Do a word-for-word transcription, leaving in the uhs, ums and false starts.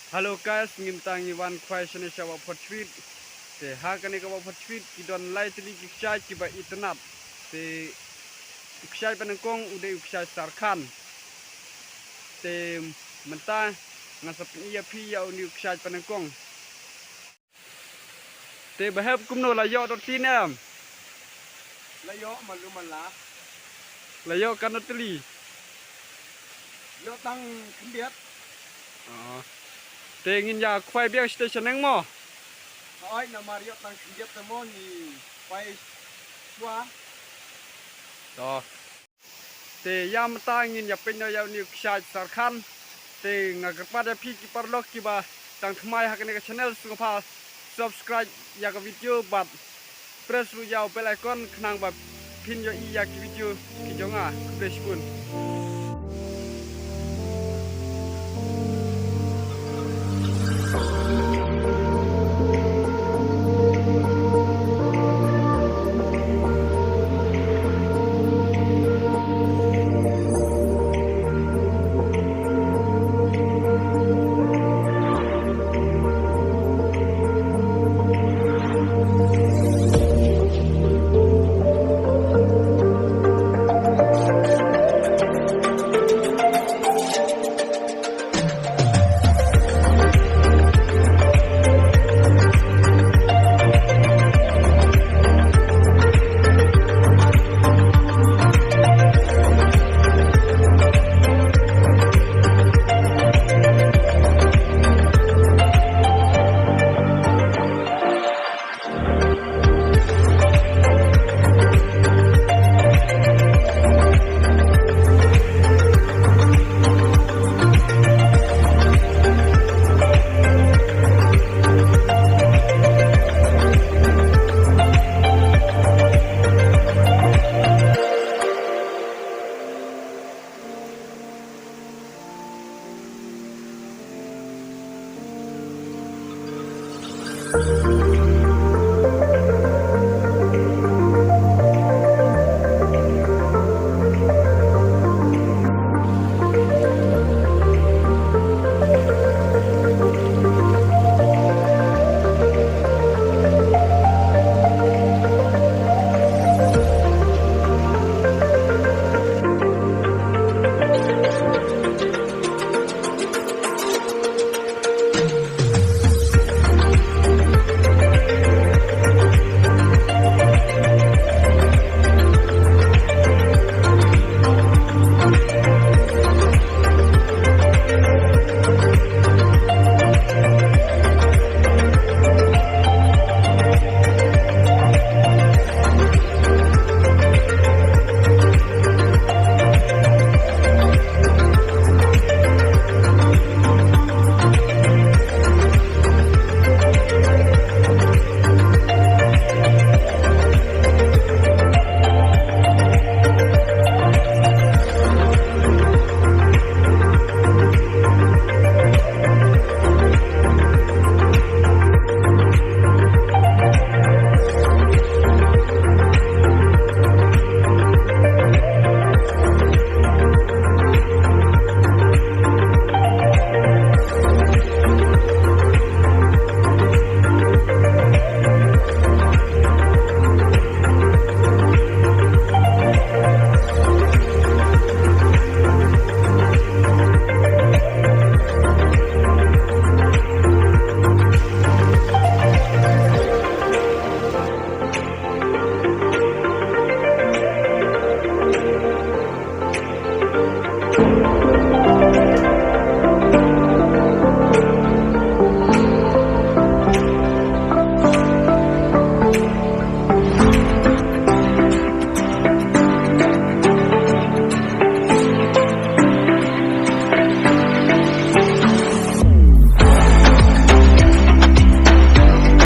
Hello guys, ngin tang ngi wan khwai shane sha Wahphot Chwit. Te ha kane ka Wahphot Chwit ki don lai tylli ki kshaid kiba itynnad. Te u kshaid ba nyngkong u dei u kshaid Sarkhan. Te mynta ngan sa pyni ïa phi ïa une u kshaid ba nyngkong. Te ba hep kumno, la ïoh dor tylli ne em? La ïoh malu mala. La ïoh katno tylli? Ïoh tang khyndiat. Oh. Te ngin ïa khwai biang shatei shaneng mo? Hooid, namar ïoh tang khyndiat te mo ngi khwai shuwa. To. Te ïa mynta ngin ïa peit noh ïa une u kshaid Sarkhan. Te nga kyrpad ïa phi ki paralok kiba dang thymmai ha kane ka channel, sngewbha subscribe ïa ka video bad press ruh ïa u bell icon khnang ba phin ïohi ïa ki video ki jong nga. Khublei shibun.